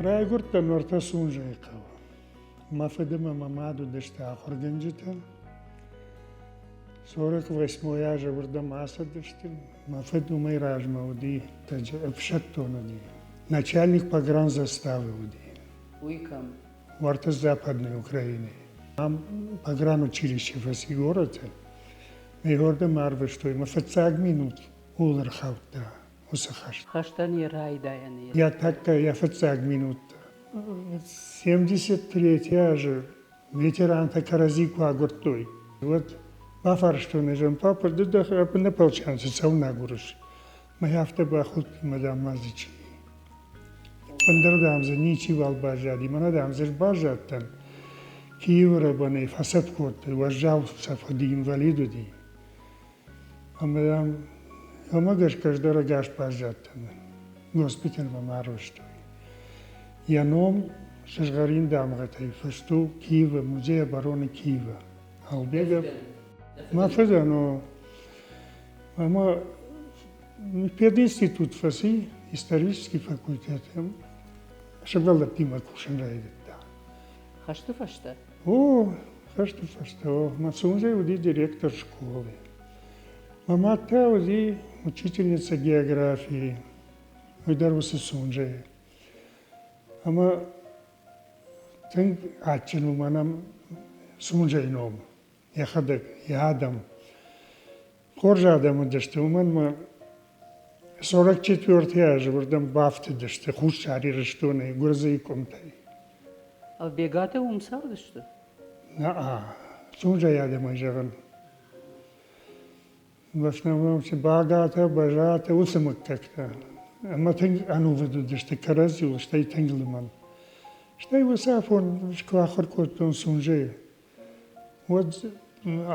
Райгуырдтӕн уӕртӕ Сунжӕйы хъӕуы. Мӕ фыд ӕмӕ мӕ мад уыдысты ахуыргӕнджытӕ. 48 азы уырдӕм ацыдысты. Мӕ фыд уымӕй размӕ уыди ӕфсӕддон уыди. Начальник погранзаставы уыди. Уый кӕм? Уӕртӕ Западной Украинӕйы. Ам погранучилище фӕци горӕты. Мӕ уырдӕм арвыстой. Мӕ фыццаг минут ууыл ӕрхаудта уыцы хӕст. Хӕстӕн йӕ райдайӕны. Йӕ тӕккӕ йӕ фыццаг минуттӕ. 73 азы ветерантӕ кӕрӕдзи куы агуырдтой, уӕд бафарстон ӕз, папа, ды дӕ однополчанцы цӕуын агурыс? Мӕ афтӕ бахудти мадам Мазычи. Ӕндӕр, дам, дзы ничиуал баззади, мӕнӕ, дам, дзы баззадтӕн. Киевы рабанӕй фӕцӕф кодтой, уӕззау цӕф уыди, инвалид уыди. Ӕмӕ, дам, уымӕ гӕсгӕ ӕз дӕр ӕгас баззадтӕн. Госпитӕлмӕ мӕ арвыстой. Йӕ ном сызгъӕрин дамгъӕтӕй фыст у Киевы, музей обороны Киева. Албегов. Мӕ фыдӕн, о. Ӕмӕ пединститут фӕци, исторический факультет. Сывӕллӕттимӕ кусын райдыдта. Хӕсты фӕстӕ? О, хӕсты фӕстӕ, о. Мӕ Сунжӕ уыди директор школы. Мӕ мад та уыди учительница географии. Уый дӕр уыцы Сунжӕйы. Ӕмӕ тынг адджын у мӕнӕн Сунжӕйы ном, йӕхӕдӕг, йӕ адӕм. Хорз адӕм уыдысты, уымӕн ӕмӕ 44 азы уырдӕм бафтыдысты Хуссар Ирыстонӕй, Гуырдзыйы къуымтӕй. Ӕлбегатӕ уым цардысты? Нӕ, Сунжӕйы адӕмӕй зӕгъын. В основном Багатӕ, Бӕзатӕ, уыцы мыггӕгтӕ. Ӕмӕ тынг ӕнувыд уыдысты кӕрӕдзиуыл, стӕй тынг лымӕн. Стӕй уыцы афон куы ахуыр кодтон Сунжӕйы, уӕд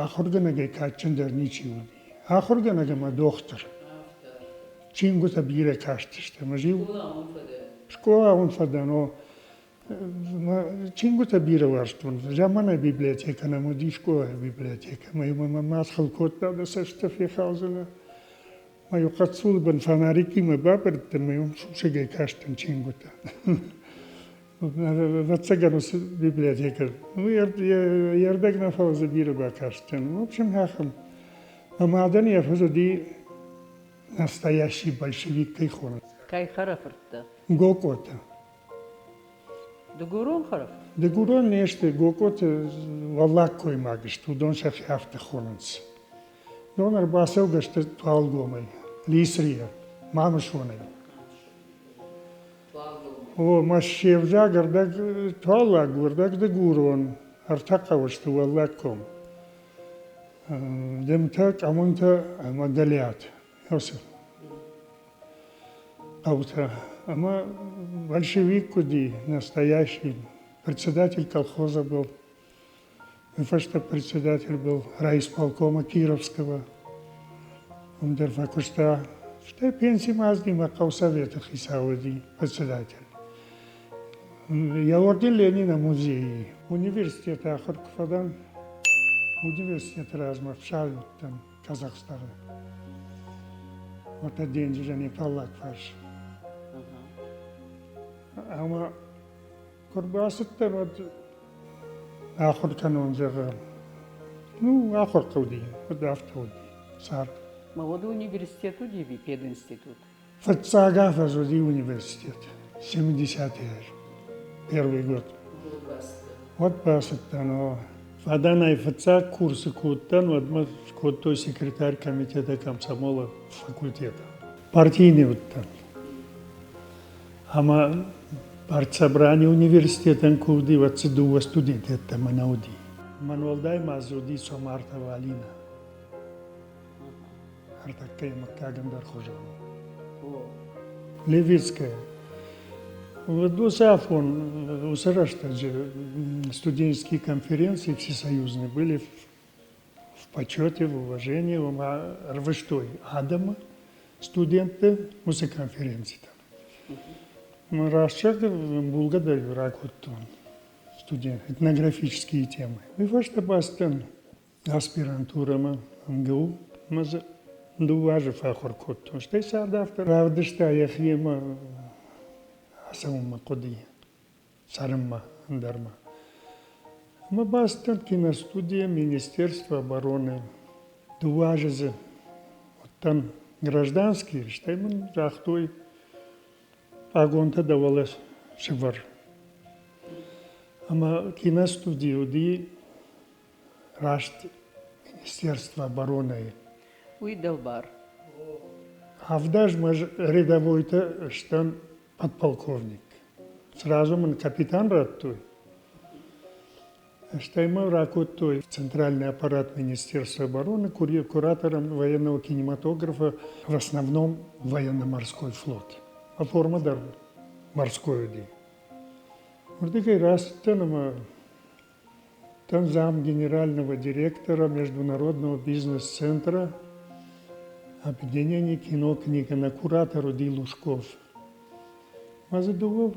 ахуыргӕнӕгӕй кадджындӕр ничи уыди. Ахуыргӕнӕг ӕмӕ дохтыр. Чингуытӕ бирӕ кастысты. Ӕмӕ скъола уым фӕдӕн, о. Чингуытӕ бирӕ уарзтон. Заманай библиотекӕ нӕм уыди, скъолайы библиотекӕ. Ӕмӕ-иу мӕ мад хыл кодта, дӕ цӕстытӕ фехалдзынӕ. Мӕ-иу хъӕццулы бын фонарикимӕ бабырыдтӕн, ӕмӕ-иу сусӕгӕй кастӕн чингуытӕ. Ӕвӕццӕгӕн, уыцы библиотекӕ йе рдӕг нӕ, фӕлӕ дзы бирӕ бакастӕн. В общем, ахӕм. Мӕ мадӕн йӕ фыд уыди настоящий большевик кӕй хонынц. Кӕй хӕрӕфырттӕ? Гокъотӕ. Дыгурон хӕрӕф? Дыгурон не сты, Гокъоты уӕллагкоймаг сты, уыдон сӕхи афтӕ хонынц. Дон ӕрбацӕугӕ сты Туалгомӕй, Лисрийӕ, Мамысонӕй. О, мӕ се взаг ӕрдӕг туаллаг у, ӕрдӕг дыгурон, ӕртӕ хъӕуы сты Уӕллагком. Дымтӕ, Къӕмунтӕ ӕмӕ Гӕлиат. Иосиф. Хъӕутӕ. Ӕмӕ большевик уыди, настоящий, председатель колхоза был. Уый фӕстӕ председатель был райисполкома Кировского. Уым дӕр фӕкуыста. Стӕй пенсимӕ ацыди хъӕусоветы хицау уыди председатель. Йӕ орден Ленина музейы. Университеты ахуыр куы фӕдӕн, университеты размӕ фсады уыдтӕн Казахстаны. Уӕртӕ денджызӕн йӕ фаллаг фарс. Ӕмӕ Куы рбацыдтӕн, уӕд ахуыр кӕнон, зӕгъӕ, ну, ахуыр хъуыди, уӕд афтӕ уыди цард. Ма уӕд университет уыди ӕви пединститут? Фыццаг афӕдз уыди университет, 70-й аз, первый год. Уӕд бацыдтӕн, о. Фадӕнӕй фыццаг курсы куы уыдтӕн, уӕд мӕ скодтой секретарь комитета комсомола факультета. Партийный уыдтӕн. Ӕмӕ партсобрани университетӕн куы уыди, уӕд дзы дыууӕ студенты йеддӕмӕ нӕ уыди. Мӕн уӕлдай ма дзы уыди Цомартова Алинӕ. Ӕртӕккӕйы мыггаг ӕндӕрхуызон у. Левицкая. Вот уыцы афон, уыцы рӕстӕджы студенческие конференции всесоюзные были в почете, в уважении, уымӕ ӕрвыстой адӕмы, студентты уыцы конференцитӕм. Раст булгӕ дӕр ракодтон студент этнографические темы. Уый фӕстӕ бацыдтӕн аспирантурӕмӕ МГУ ӕмӕ дзы дыууӕ азы фӕахуыр кодтон. Стӕй цард афтӕ равдыста йӕхи ӕмӕ ацӕуын мӕ хъуыди. цӕрынмӕ ӕндӕрмӕ. Ӕмӕ бацыдтӕн киностудийӕ Министерство обороны. Дыууӕ азы дзы уыдтӕн гражданский, стӕй мын загътой, пъагонтӕ дӕ уӕлӕ сӕвӕр. Ӕмӕ киностуди уыди раст Министерство обороны. Уый дӕлбар. Авдазмӕ рядовойтӕ стӕн подполковник. Сразу мын капитан радтой. Стӕй мӕ ракодтой центральный аппарат Министерства обороны куратором военного кинематографа, в основном военно-морской флот. А форма дӕр морской уыди. Уырдыгӕй рацыдтӕн ӕмӕ Там зам генерального директора Международного бизнес-центра объединение кино-книга на куратор уыди Лужков. Ма дзы дыууӕ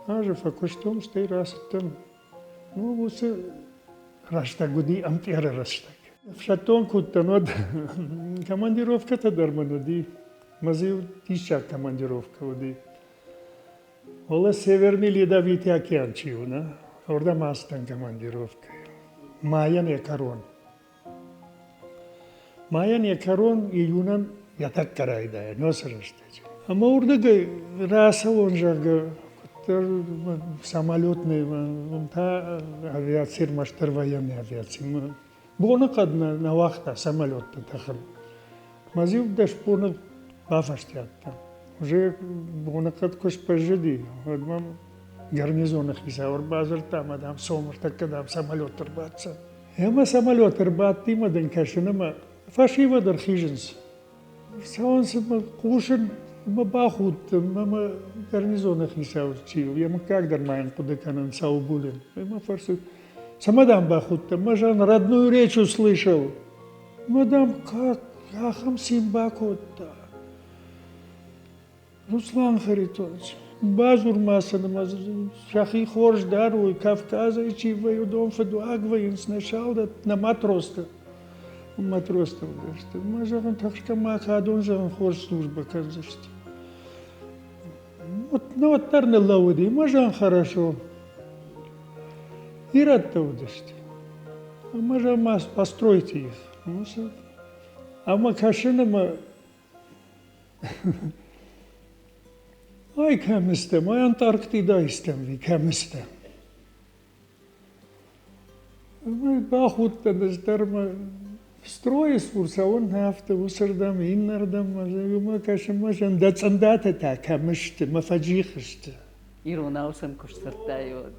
азы фӕкуыстон, стӕй рацыдтӕн. Ну, уыцы рӕстӕг уыди ӕмтъеры рӕстӕг. Ӕфсӕддон куы уыдтӕн, уӕд командировкӕтӕ дӕр мын уыди. Мӕ дзы иу диссаг командировкӕ уыди. Фӕлӕ Северный Ледовитый океан чи у, нӕ? Уырдӕм ацыдтӕн командировкӕйы. Майӕн йӕ кӕрон. Майӕн йӕ кӕрон июнӕн йӕ тӕккӕ райдайӕн, уыцы рӕстӕджы. Ӕмӕ уырдыгӕй рацӕуон, зӕгъгӕ, куыддӕр самолетный, уым та авиаци ӕрмӕстдӕр военный авиаци. Боныхъӕд нӕ нӕ уагъта самолеттӕ тӕхын. Мӕ иу 10 боны бафӕстиат дӕн. Уже боныхъӕд куы сбӕззыди, уӕд мӕм гарнизоны хицау ӕрбадзырдта ӕмӕ, дам, сом ӕртӕккӕ, дам, самолет ӕрбаддзӕн. Ӕмӕ самолет ӕрбадти ӕмӕ дын кӕсын ӕмӕ фӕсивӕд ӕрхизынц. Цӕуынц ӕмӕ хъусын ӕмӕ бахудтӕн ӕмӕ гарнизоны хицау чи у, йӕ мыггаг дӕр ма йын хъуыды кӕнын Саубулин. Ӕмӕ фӕрсы, цӕмӕ дам бахудтӕн? Мӕ зӕгъын, родную речь услышал. Мадам, как, ахӕм цин бакодта. Руслан Харитонович, базур ма сын ӕмӕ сӕхи хорз дарой, Кавказӕй чи вӕййы, уыдон фыдуаг вӕййынц, нӕ салдат, нӕ матростӕ. Матростӕ уыдысты. Мӕ зӕгъын, тыхсгӕ ма кӕдон, зӕгъын, хорз службӕ кӕндзысты. Вот, ну, уӕддӕр ныллӕууыди, мӕ зӕгъын, хорошо. Ирӕттӕ уыдысты. Ӕмӕ зӕгъын, ма постройте их. Ӕмӕ кӕсын ӕмӕ Ай кӕм стӕм, ай Антарктидӕйы стӕм, ви кӕм стӕм. Ӕмӕ бахудтӕн ӕз дӕр мӕ стройы цур цӕуын афтӕ уыцырдӕм, иннӕрдӕм, уымӕ кӕсын мӕ зӕн дӕ цъындатӕ та кӕм сты, мӕ фӕджих сты. Иронау сӕм куы сдзырдтай, уӕд.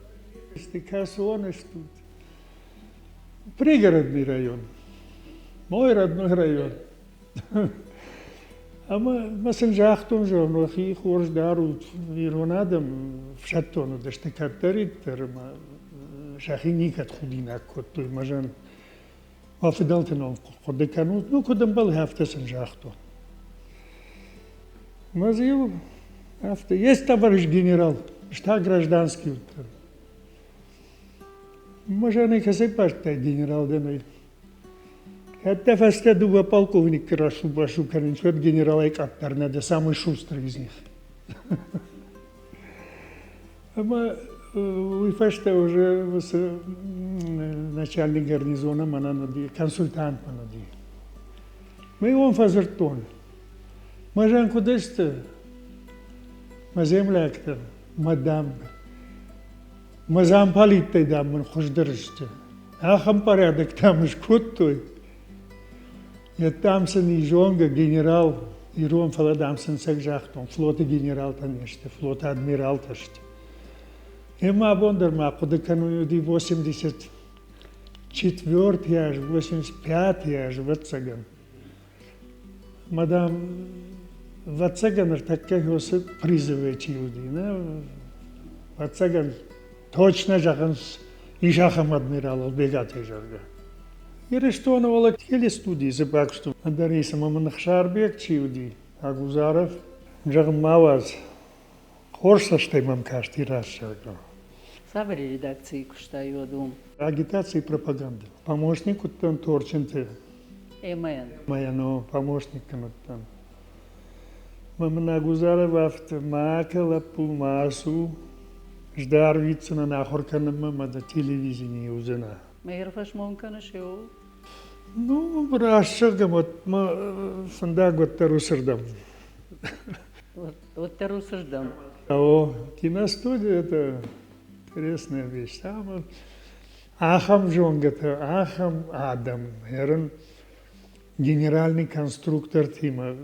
Сты кӕцон стут? Пригородный район. Мой родной район. Ӕмӕ ма сын загътон, зӕгъын, уӕхи хорз дарут, ирон адӕм ӕфсӕддон уыдысты кӕддӕриддӕр ӕмӕ сӕхи никӕд худинаг кодтой. Мӕ зӕгъын, уӕ фыдӕлты ном хъуыды кӕнут, ну куыд ӕмбӕлы, афтӕ сын загътон. Мӕ дзы иу афтӕ, есть товарищ генерал, ӕз та гражданский уыдтӕн. Мӕ зӕгъын, кӕцӕй базыдтай генерал дӕн ӕй? Кӕд дӕ фӕстӕ дыууӕ полковникы расу-басу кӕнынц, уӕд генералӕй къаддӕр нӕ дӕ, самый шустрый из них. Ӕмӕ уый фӕстӕ уже уыцы начальник гарнизона мӕнӕн уыди, консультант мӕн уыди. Мӕ уым фӕдзырдтон. Мӕ зӕн куыд сты? Мӕ землягтӕ, мӕ дам, мӕ замполиттӕй дам мын хуыздӕр сты. Ахӕм порядоктӕ мын скодтой. Йеддӕм сын и зонгӕ генерал, ирон, фӕлӕ дам сын цӕг загътон, флоты генералтӕ не сты, флоты адмиралтӕ сты. Ӕмӕ абон дӕр ма хъуыды кӕнын уыди 84 аз, 85 аз, ӕвӕццӕгӕн. Мадам, ӕвӕццӕгӕн, ӕртӕккӕ уыцы призывы чи уыди, нӕ, ӕвӕццӕгӕн, точно зӕгъынц, ис ахӕм адмирал Ӕлбегатӕй, зӕгъгӕ. Ирыстоны уӕлӕ телестудийы цы бакуыстон, ӕндӕр ницы ӕмӕ мын Ӕхсарбег чи уыди, Агузаров, зӕгъын ма уадз, хорз цӕстӕй мӕм касти раст зӕгъгӕ. Цавӕр редакцийы куыстай уӕд уым? Агитаци и пропаганда. Помощник уыдтӕн Торчынты. Эмӕйӕн? Мӕйӕн, о, помощник кӕм уыдтӕн. Мӕ мын Агузаров афтӕ, ма акӕ лӕппу, ма ацу. Ӕз дӕ арвитдзынӕн ахуыр кӕнынмӕ ӕмӕ дӕ телевиденийы уыдзынӕ. Мӕ ӕрфӕсмон кӕныс еуыл? Ну, раст зӕгъгӕ, мӕ фӕндаг уӕддӕр уыцырдӕм. Уӕддӕр уыцырдӕм? О, киностудия это интересная вещь. Там ахӕм зонгӕтӕ, ахӕм адӕм, ерын генеральный конструктортимӕ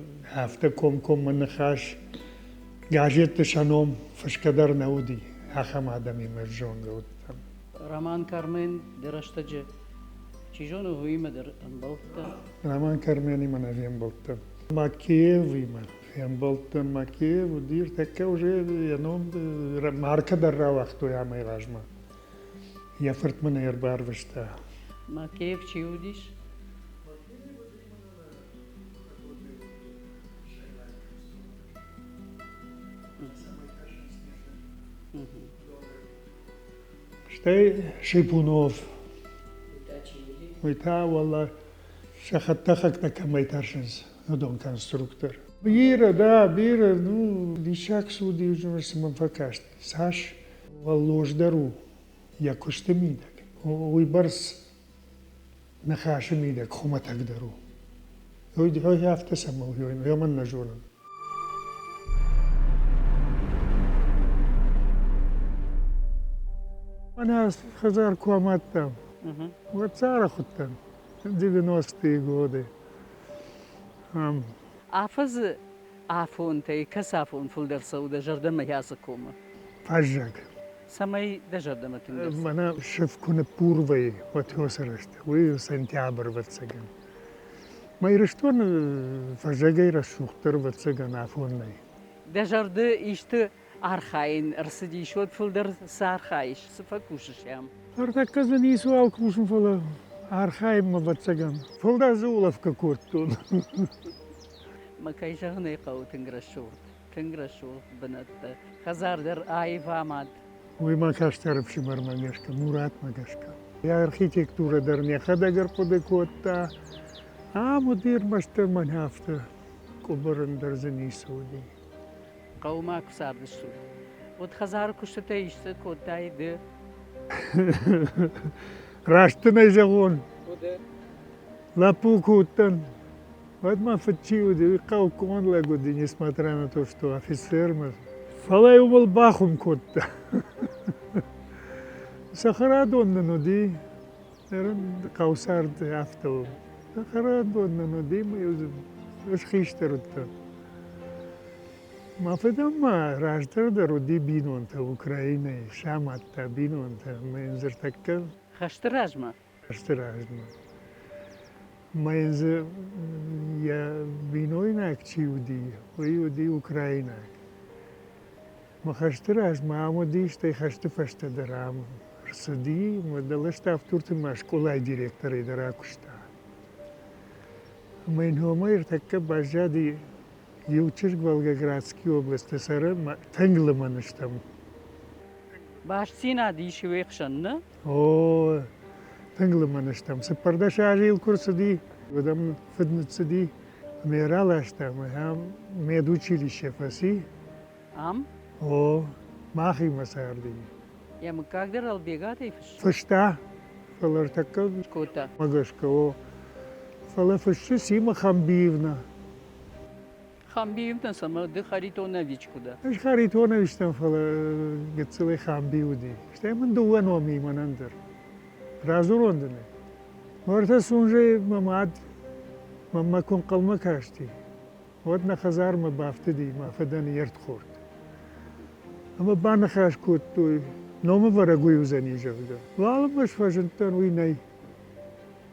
афтӕ комкоммӕ ныхас газетты сӕ ном фысгӕ дӕр нӕ уыди, ахӕм адӕмимӕ зонгӕ уыдтӕн. Роман Кармен дӕ рӕстӕджы, чи зоны, уыимӕ дӕр ӕмбӕлдтӕ? Роман Карменимӕ нӕ фембӕлдтӕн. Макеевимӕ фембӕлдтӕн. Макеев уыди ӕртӕккӕ уже йӕ ном маркӕ дӕр рауагътой амӕй размӕ. Йӕ фырт мын ӕй ӕрбарвыста. Макеев чи уыдис? Стӕй Шипунов. Уый та, уӕлӕ, сӕ хӕдтӕхӕгтӕ кӕмӕй тӕрсынц, уыдон конструктор. Бирӕ, да, бирӕ, ну, диссаг цы уыди, уый цы мӕм фӕкаст. Цас уӕллоздӕр у йӕ куысты мидӕг, уыйбӕрц ныхасы мидӕг хуымӕтӕгдӕр у. Уый афтӕ цӕмӕ у, уымӕн нӕ зонын. Мӕнӕ хӕдзар куы амадтам, уӕд сӕ арӕх уыдтӕн 90-е годы. Афӕдзы афонтӕй кӕцы афон фылдӕр цӕуы дӕ зӕрдӕмӕ ацы комы? Фӕззӕг. Цӕмӕй дӕ зӕрдӕмӕ тынгдӕр цӕуы? Мӕнӕ сыф куы ныппур вӕййы, уӕд сырӕзт. Уый сентябрь, ӕвӕццӕгӕн. Мӕ Ирыстоны фӕззӕгӕй рӕсугъддӕр, ӕвӕццӕгӕн, афон нӕй. Дӕ зӕрды исты архайын ӕрцыдис, уӕд фылдӕр цы архайыс, цы фӕкусыс ӕм? Ӕртӕккӕ дзы ницыуал кусын, фӕлӕ архайынмӕ, ӕвӕццӕгӕн, фылдӕр дзы улӕфгӕ кодтон. Мӕ кӕй зӕгъын ӕй хъӕуы, тынг рӕсугъд, тынг рӕсугъд бынӕттӕ. Хӕдзар дӕр аив амад. Уый мӕ кӕстӕр ӕфсымӕрмӕ гӕсгӕ, Муратмӕ гӕсгӕ. Йӕ архитектурӕ дӕр нӕхӕдӕг ӕрхъуыды кодта. Ам уыди ӕрмӕстдӕр мӕнӕ афтӕ къуыбырын дӕр дзы ницы уыди. Хъӕумӕ куы цардыстут, уӕд хӕдзары куыстытӕ исты кодтай ды? Раст дын ӕй зӕгъон, лӕппу куы уыдтӕн, уӕд мӕ фыд чи уыди, уый хъӕуккон лӕг уыди, несмотря на то, что офицер. Фӕлӕ уымыл бахуым кодта. Цӕхӕрадон нын уыди, хъӕуцард афтӕ у. Цӕхӕрадон нын уыди, ӕз хистӕр уыдтӕн. Мӕ фыдӕн ма раздӕр дӕр уыди бинонтӕ Украинӕйы, самадта бинонтӕ ӕмӕ йын дзырдтӕккӕ Хӕсты размӕ? Хӕсты размӕ. Мӕ йын дзы йӕ бинойнаг чи уыди, уый уыди украинаг. Мӕ хӕсты размӕ ам уыди, стӕй хӕсты фӕстӕ дӕр ам ӕрцыди, мӕ дӕлӕ Ставддурты ма скъолайы директорӕй дӕр акуыста. Ӕмӕ йын уымӕй ӕртӕккӕ баззади иу чызг Волгоградский областы цӕры, тынг лымӕн стӕм. Бастдзинад ис уе хсӕн, нӕ? О, тынг лымӕн стӕм. 14 азы йыл куы рцыди, уӕд ӕм фыд ныццыди ӕмӕ йӕ раласта ӕмӕ ам медучилище фӕци. Ам? О, махимӕ царди. Йӕ мыггаг дӕр Ӕлбегатӕй фыссы? Фыста, фӕлӕ ӕртӕккӕ Скодта. Гӕсгӕ, о. Фӕлӕ фыссы Сима Хамбиевна. Хамбиевна цӕмӕ ды Харитонович куы дӕ? Ӕз Харитонович дӕн, фӕлӕ гыццылӕй Хамби уыди. Стӕй мын дыууӕ номы и мӕнӕн дӕр. Радзурон дын ӕй. Уӕртӕ Сунжӕйы мӕ мад мӕнмӕ куы ӕнхъӕлмӕ касти, уӕд нӕ хӕдзармӕ бафтыди мӕ фыдӕн йе рдхорд. Ӕмӕ баныхас кодтой, номӕвӕрӕг уый уыдзӕни, зӕгъгӕ. Уалынмӕ сфӕзындтӕн, уый нӕй.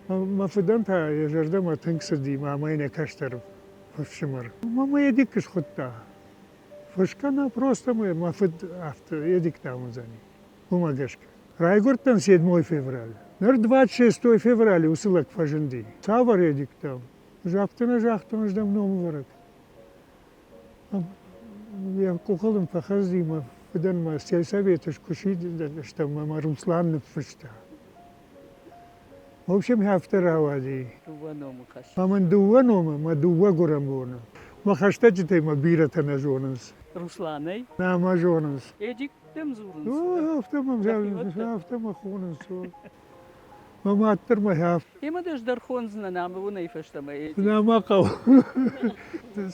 Мӕ фыдӕн та йӕ зӕрдӕмӕ тынг цыди мамӕ йын йӕ кӕстӕр ӕфсымӕр. Мамӕ Эдик схуыдта. Фысгӕ нӕ просто мӕ фыд афтӕ Эдик дам уыдзӕни. Уымӕ гӕсгӕ. Райгуырдтӕн 7 февраль. Ныр 26 февралы уыцы лӕг фӕзынди. Цавӕр Эдик дам? Ӕз афтӕ нӕ загътон, ӕз дӕм номвӕрӕг. Йӕ къухыл ын фӕхӕцыди мӕ фыдӕн мӕ сельсоветы скуысидыстӕм ӕмӕ Руслан ныффыста. В общем, афтӕ рауади. Дыууӕ номы хӕс. Ӕмӕ мын дыууӕ номы мӕ дыууӕ гуырӕн боны. Мӕ хӕстӕджытӕй мӕ бирӕтӕ нӕ зонынц. Русланӕй? Нӕ мӕ зонынц. Эдик? дӕм дзурынц? Афтӕ мӕм, афтӕ мӕ хонынц. Мӕ мад дӕр мӕ афтӕ. Емӕ дӕ ӕз дӕр хондзынӕн ӕмӕ уынӕй фӕстӕмӕ. Нӕма хъӕуы.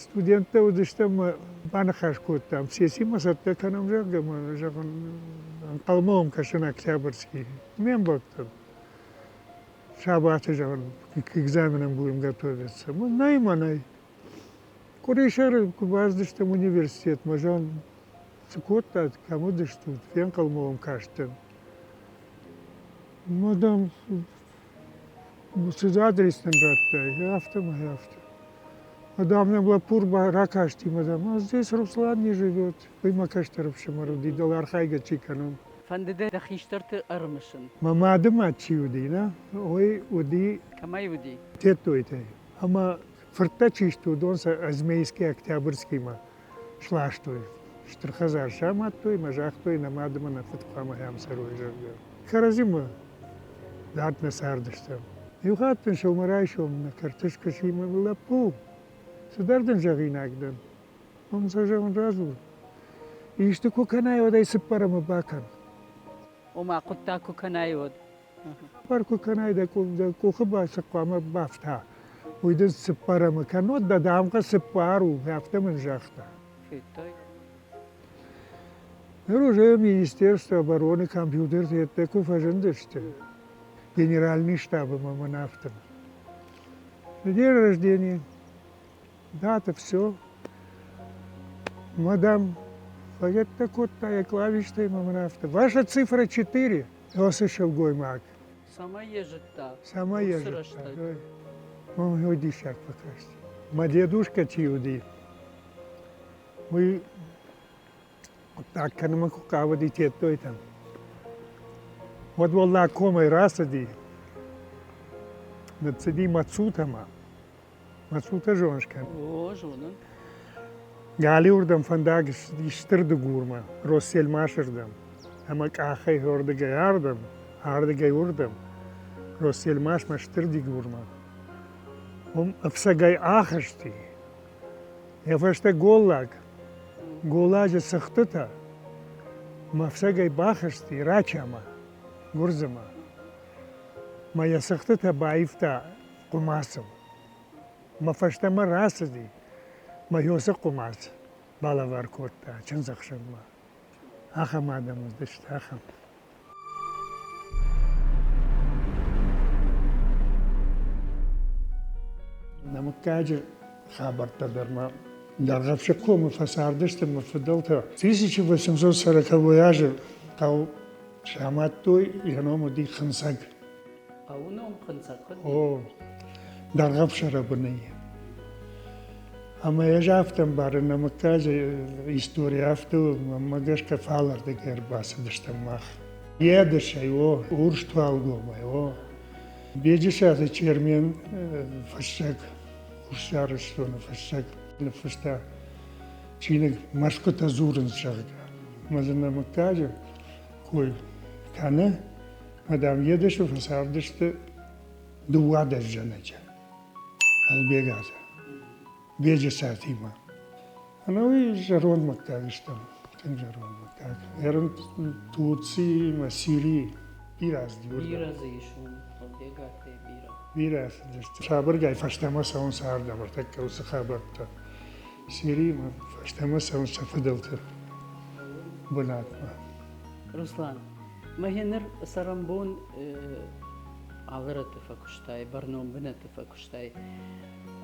Студенттӕ уыдыстӕм ӕмӕ баныхас кодтам, сессимӕ цӕттӕ кӕнӕм, зӕгъгӕ, мӕ зӕгъын, ӕнхъӕлмӕ уӕм кӕсын Октябрьский. Ме мбӕлттӕн. Сабаты, зӕгъын, к экзаменам будем готовиться. Нӕй мӕ нӕй. Къуырисӕры куы бацыдыстӕм университетмӕ, зӕгъын, цы кодтат, кӕм уыдыстут, фенхъӕлмӕ уӕм кастӕн. Мадам, цы адрес нын радтай, афтӕмӕй афтӕ. Мадам нӕм лӕппу ракасти, мадам, а здесь Руслан не живет. Уый мӕ кӕстӕр ӕфсымӕр уыди, дӕл архайгӕ чи кӕнон. Фӕнды дӕ дӕ хистӕрты ӕрымысын? Мӕ мады мад чи уыди, нӕ, уый уыди... Кӕмӕй уыди? Тедтойтӕй. Ӕмӕ фырттӕ чи сты, уыдон сӕ Азмейский Октябрьскиймӕ сластой. Стыр хӕдзар самадтой мӕ загътой, нӕ мад ӕмӕ нӕ фыд хъуамӕ ахӕм цӕрой, зӕгъгӕ. Кӕрӕдзимӕ дард нӕ цардыстӕм. Иу хатт дын сӕумӕрайсом нӕ кӕрты скӕсимӕ лӕппу, цыдӕр дын зӕгъинаг дӕн. Уым сӕ зӕгъын радзур. Исты куы кӕнай, уӕд ӕй цыппӕрӕмы бакӕн. Ома хъуыддаг куы кӕнай, уӕд. Цыппар куы кӕнай, дӕ къухы цы хъуамӕ бафта, уый дын цыппӕрӕмы кӕннод дӕ дамгъӕ цыппар у, афтӕ мын загъта. Федтай? Ныр уже Министерство обороны компьютерты йеддӕ куы фӕзындысты, генеральный штабы мӕ мӕн афтӕ. День рождения, дата, все. Мадам фӕгӕдтӕ кодта йӕ клавиштӕй мӕ мын афтӕ. Ваша цифра четыре. Ацы сылгоймаг. Цӕмӕй йӕ зыдта? Цӕмӕй йӕ зыдта? Мӕм диссаг фӕкасти. Мӕ дедушка чи уыди, уый хъуыддаг кӕнынмӕ куы хъавыди Тедтойтӕм, уӕд Уӕллаг комӕй рацыди, ныццыди Мацутӕмӕ. Мацутӕ зоныс кӕм? О, зонын. Галиуырдӕм фӕндаг ссыди Стыр Дыгурмӕ, Россельмашырдӕм. Ӕмӕ къахӕй уырдыгӕй ардӕм, ардыгӕй уырдӕм, Россельмашмӕ Стыр Дыгурмӕ. Уым ӕфцӕгӕй ахызти. Йӕ фӕстӕ голлаг, голладжы цыхтытӕ мӕ ӕфцӕгӕй бахызти Рачамӕ, Гуырдзымӕ. Мӕ йӕ цыхтытӕ баивта хъуымацыл. Мӕ фӕстӕмӕ рацыди, мӕ уыцы хъуымац балӕвар кодта чындзӕхсӕвмӕ. Ахӕм адӕм уыдысты, ахӕм. Нӕ мыггаджы хабӕрттӕ дӕр ма Дӕргъӕвсы комы фӕцардысты мӕ фыдӕлтӕ. 1840 азы хъӕу самадтой, йӕ ном уыди Хынцӕг. Хъӕуы ном Хынцӕг хуынд? О, Дӕргъӕвсы рӕбынӕй. Ӕмӕ ӕз афтӕ ӕмбарын, нӕ мыггаджы истори афтӕ у, мӕнмӕ гӕсгӕ фалӕрдыгӕй ӕрбацыдыстӕм мах. Едысӕй, о, Урстуалгомӕй, о. Беджысаты Чермен фыссӕг, Хуссар Ирыстоны фыссӕг ныффыста чиныг «Мӕсгуытӕ дзурынц», зӕгъгӕ. Ӕмӕ дзы нӕ мыггаджы кой кӕны, Мадам Едысы фӕцардысты 12 зӕнӕджы Ӕлбегатӕ, Беджысатимӕ. Ӕнӕуый зӕронд мыггаг стӕм, тынг зӕронд мыггаг. Ерын Турци ӕмӕ Сирийы бирӕ цыди уырдӕм. Бирӕ дзы ис уым, Ӕлбегатӕй бирӕ. Бирӕ цыдысты. Сабыргай фӕстӕмӕ цӕуынц ардӕм ӕртӕккӕ уыцы хабӕрттӕ. Сиримӕ фӕстӕмӕ цӕуынц сӕ фыдӕлты бынатмӕ. Руслан, мӕ ныр цӕрӕнбон алы рӕтты фӕкуыстай, бӕрнон бынӕтты фӕкуыстай,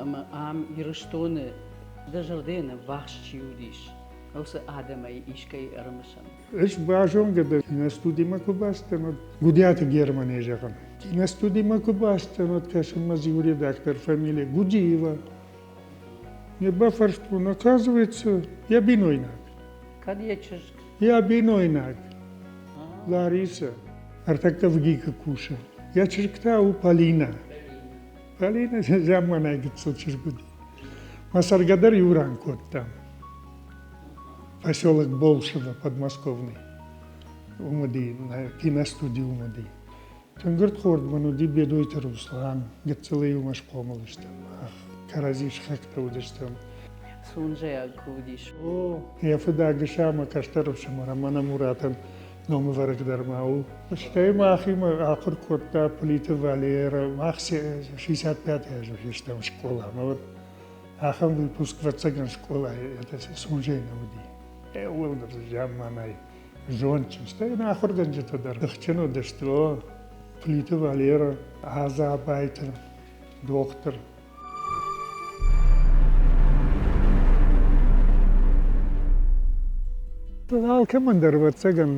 ӕмӕ ам Ирыстоны дӕ зӕрдӕйӕн ӕввахс чи уыдис, уыцы адӕмӕй искӕй ӕрымысӕн? Ӕз базонгӕ дӕн, киностудимӕ куы бацыдтӕн, уӕд Гуыдиаты Германӕй зӕгъын. Киностудимӕ куы бацыдтӕн, уӕд кӕсын мӕ иу редактор фамилия Гудиева. Не бафарстон, оказывается, йӕ бинойнаг. Кӕд йӕ чызг? Йӕ бинойнаг Ларисӕ ӕртӕккӕ ВГИК-ы кусы. Йӕ чызг та у Полинӕ. Полинӕ замманай гыццыл чызг уыди. Мӕ цӕргӕ дӕр иу ран кодтам. Поселок Болшево, подмосковный. Уым уыди, киностуди уым уыди. Тынг ӕрдхорд мын уыди Бедойты Руслан. Гыццылӕй уымӕ схъомыл стӕм. Кӕрӕдзи сыхӕгтӕ уыдыстӕм. Сунжӕйаг куы уыдис. О, йӕ фыд Агыса ӕмӕ кӕстӕр ӕфсымӕр ӕмӕ Муратӕн номӕвӕрӕг дӕр ма у. Стӕй махимӕ ахуыр кодта Плиты Валерӕ. Мах 65 азы фестӕм скъоламӕ. Вот ахӕм выпуск ӕвӕццӕгӕн скъолайы это Сунжӕй нӕ уыди. Уӕлдӕр замманай зондджын. Стӕй нӕ ахуыргӕнджытӕ дӕр тыхджын уыдысты. О, Плиты Валера, Аза Абайты дохтыр. Алкӕмӕн дӕр, ӕвӕццӕгӕн,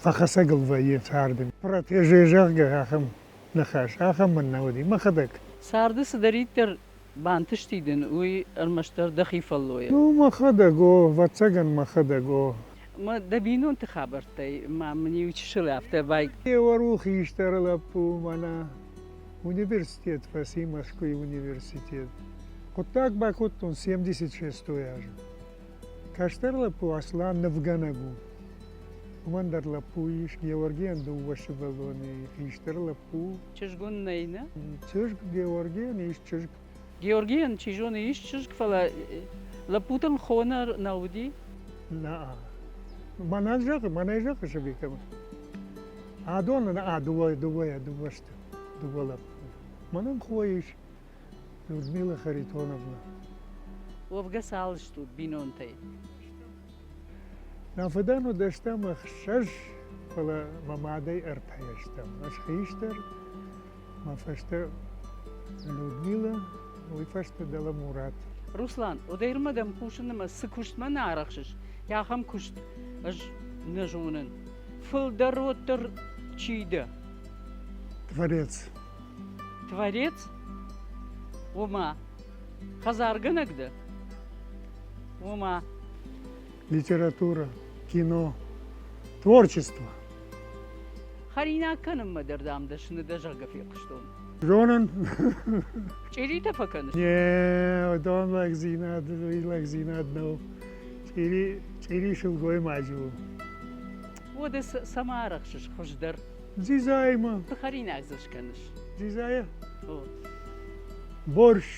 фӕхӕцӕгыл вӕййы царды. Протеже, зӕгъгӕ, ахӕм ныхас, ахӕм мын нӕ уыди мӕхӕдӕг. Царды цыдӕриддӕр бантысти дын, уый ӕрмӕстдӕр дӕхи фӕллойӕ. Ну, мӕхӕдӕг, о, ӕвӕццӕгӕн, мӕхӕдӕг, о. Мӕ дӕ бинонты хабӕрттӕй ма мын иу чысыл афтӕ бай. Геор у хистӕр лӕппу, мӕнӕ Университет фӕци Мӕскуыйы университет. Хъуыддаг бакодтон 76 азы. Кӕстӕр лӕппу Аслан нывгӕнӕг у. Уымӕн дӕр лӕппу ис, Георгийӕн дыууӕ сывӕллоны, хистӕр лӕппу. Чызг уын нӕй, нӕ? Чызг Георгийӕн ис чызг. Георгийӕн, чи зоны, ис чызг, фӕлӕ лӕппутӕн хо нӕ уыди? Нӕ. Мӕнӕн зӕгъы, мӕнӕй зӕгъы Сабикӕмӕ. Адон а дыууӕ, дыууӕйӕ дыууӕ сты. Дыууӕ лӕппуйы. Мӕнӕн хо ис Людмила Харитоновна. Уӕвгӕ цал стут бинонтӕй? Нӕ фыдӕн уыдыстӕм ӕхсӕз, фӕлӕ мӕ мадӕй ӕртӕйӕ стӕм. Ӕз хистӕр, мӕ фӕстӕ Людмила, уый фӕстӕ дӕлӕ Мурат. Руслан, уӕдӕй дӕм хъусын ӕмӕ цы куыстмӕ нӕ арӕхсыс, ахӕм куыст ӕз нӕ зонын. Фылдӕр уӕддӕр чи дӕ? Творец. Творец? Ома, хӕдзаргӕнӕг дӕ? Ома. Литература, кино, творчество. Хӕринаг кӕнынмӕ дӕр, дам, дӕсны дӕ, зӕгъгӕ, фехъуыстон. Зонын. Чъиритӕ фӕкӕныс? Не, уыдон лӕгдзинад, уый лӕгдзинад нӕу. Чъири, чъири сылгоймаджы у. Уӕдӕ цӕмӕ арӕхсыс хуыздӕр? Дзидзаимӕ. Цы хӕринаг дзы скӕныс? Дзидзайӕ? Борщ,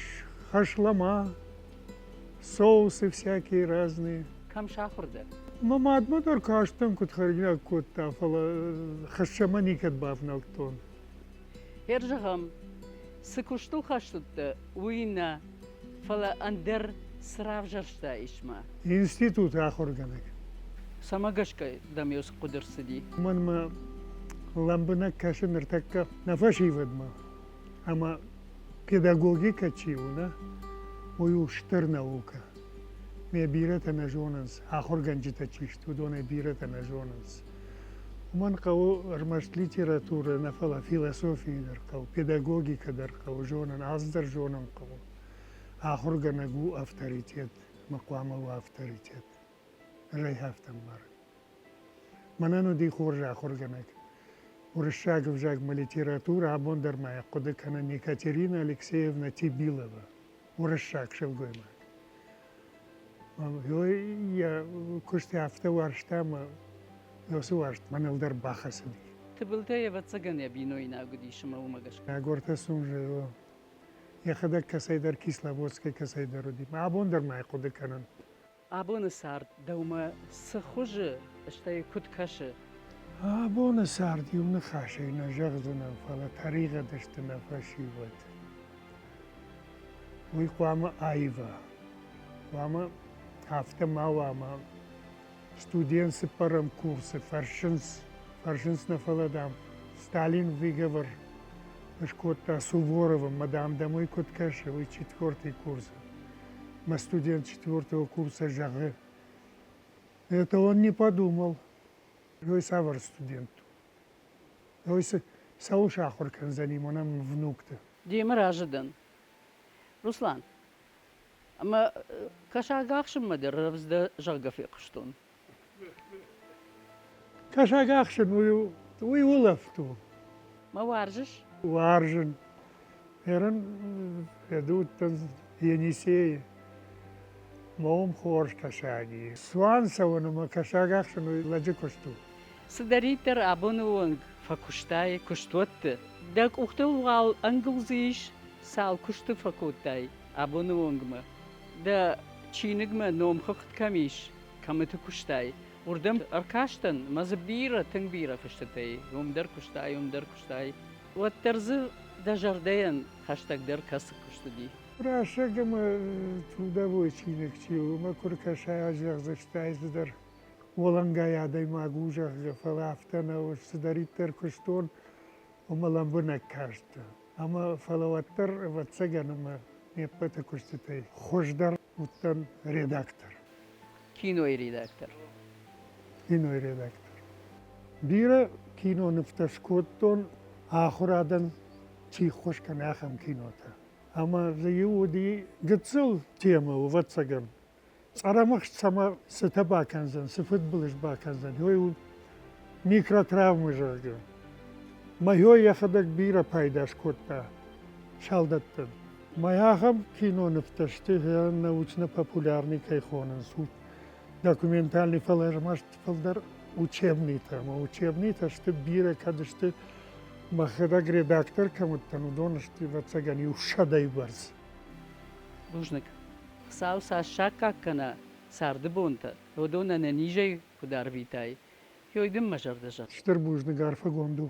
хашлама, соусы всякие разные. Кӕм сахуыр дӕ? Мӕ мадмӕ дӕр кастӕн, куыд хӕринаг кодта, фӕлӕ хӕссӕмӕ никӕд бавнӕлдтон. Хер зӕгъӕм, цы куыстыл хӕст уыдтӕ, уый нӕ, фӕлӕ ӕндӕр цы равзӕрстаис ма? Институты ахуыргӕнӕг. Цӕмӕ гӕсгӕ дӕм цы хъуыды рцыди? Мӕнмӕ лӕмбынӕг кӕсы ныртӕккӕ нӕ фӕсивӕдмӕ. Ӕмӕ педагогикӕ чи у, нӕ, уый у стыр наукӕ. Ме бирӕтӕ нӕ зонынц, ахуыргӕнджытӕ чи сты, уыдонӕй бирӕтӕ нӕ зонынц. Уымӕн хъӕуы ӕрмӕст литературӕ нӕ, фӕлӕ философийы дӕр хъӕуы, педагогикӕ дӕр хъӕуы зонын, алцыдӕр зонын хъӕуы. Ахуыргӕнӕг у авторитет, ӕмӕ хъуамӕ уа авторитет. Ӕз ӕй афтӕ ӕмбарын. Мӕнӕн уыди хорз ахуыргӕнӕг. Уырыссаг ӕвзагмӕ литературӕ абон дӕр ма йӕ хъуыды кӕнын Екатерина Алексеевна Тибилова, уырыссаг сылгоймаг. Йӕ куыст афтӕ уарзта ӕмӕ уыцы уарзт мӕныл дӕр бахӕцыди. Тыбылтӕ, ӕвӕццӕгӕн, йӕ бинойнаг уыдис ӕмӕ уымӕ гӕсгӕ. Егортӕ Сунжево йӕхӕдӕг кӕцӕйдӕр Кисловодскӕй кӕцӕйдӕр уыди. Абон дӕр ма йӕ хъуыды кӕнын. Абоны цард дӕумӕ цы хуызы, стӕй куыд кӕсы? Абоны цард иу ныхасӕй нӕ зӕгъдзынӕн, фӕлӕ тӕригъӕд сты нӕ фӕсивӕд. Уый хъуамӕ аива. Хъуамӕ афтӕ ма уа, ӕмӕ студент цыппӕрӕм курсы фӕрсынц, фӕрсынц нӕ, фӕлӕ, дам, Сталин выговор скодта Суворовы, мӕ, дам, дӕм уый куыд кӕсы, уый четвертый курсы. Мӕ студент четвертого курса зӕгъы, это он не подумал. Ой, цавӕр студент у? Ой, цӕуыл сахуыр кӕндзӕни мӕнӕн внукты? Демӕ разы дӕн. Руслан, ӕмӕ кӕсаг ахсынмӕ дӕр рӕвдз дӕ, зӕгъгӕ, фехъуыстон. Кӕсаг ахсын уый, уый улӕфт у. Мӕ уарзыс? Уарзын. Ерын федуттӕн Енисейы. Мом хорз кӕсаги. Цуан цӕуын ӕмӕ кӕсаг ахсын уый лӕджы куыст у. Цыдӕриддӕр абоны онг фӕкуыстай куыстуӕтты, дӕ къухтыл уал ӕнгуылдзы ис, цал куысты фӕкодтай абоны онгмӕ? Дӕ Чиныгмӕ номхыгъд кӕм ис, кӕмыты куыстай, уырдӕм ӕркастӕн мӕ дзы бирӕ, тынг бирӕ фыстытӕй. Уым дӕр куыстай, уым дӕр куыстай. Уӕддӕр дзы дӕ зӕрдӕйӕн хӕстӕгдӕр кӕцы куыст уыди? Рӕсӕг ӕмӕ трудовой чиныг чи у, уымӕ куы ркӕсай, зӕгъдзысты, цыдӕр уӕлӕнгай адӕймаг у, зӕгъгӕ, фӕлӕ афтӕ нӕу, цыдӕриддӕр куыстон, уымӕ лӕмбынӕг кастӕн. Ӕмӕ фӕлӕ уӕддӕр, ӕвӕццӕгӕн, ӕмӕ ме ппӕты куыстытӕй хуыздӕр уыдтӕн редактор. Кинойы редактор. Кинойы редактор. Бирӕ кинонывтӕ скодтон ахуырадӕн чи ххуыс кӕны, ахӕм кинотӕ. Ӕмӕ дзы иу уыди гыццыл темӕ, ӕвӕццӕгӕн, Цъӕрӕмыхст цӕмӕ цытӕ бакӕндзӕн, цы фыдбылыз бакӕндзӕн, уый у микротравмы, зӕгъгӕ. Майор йӕхӕдӕг бирӕ пайда скодта салдӕттӕн. Мӕ ахӕм кинонывтӕ сты научно-популярный кӕй хонынц, документальный, фӕлӕ ӕрмӕст фылдӕр учебныйтӕ. Ӕмӕ учебныйтӕ сты бирӕ, кӕд сты, мӕхӕдӕг редактор кӕм уыдтӕн, уыдон сты, ӕвӕццӕгӕн, иу сӕдӕйы бӕрц. Бузныг. Хуыцау цас саккаг кӕна царды бонтӕ, уыдон ӕнӕнизӕй куыд арвитай, уый дын мӕ зӕрдӕ зӕгъы. Стыр бузныг, арфӕгонд у.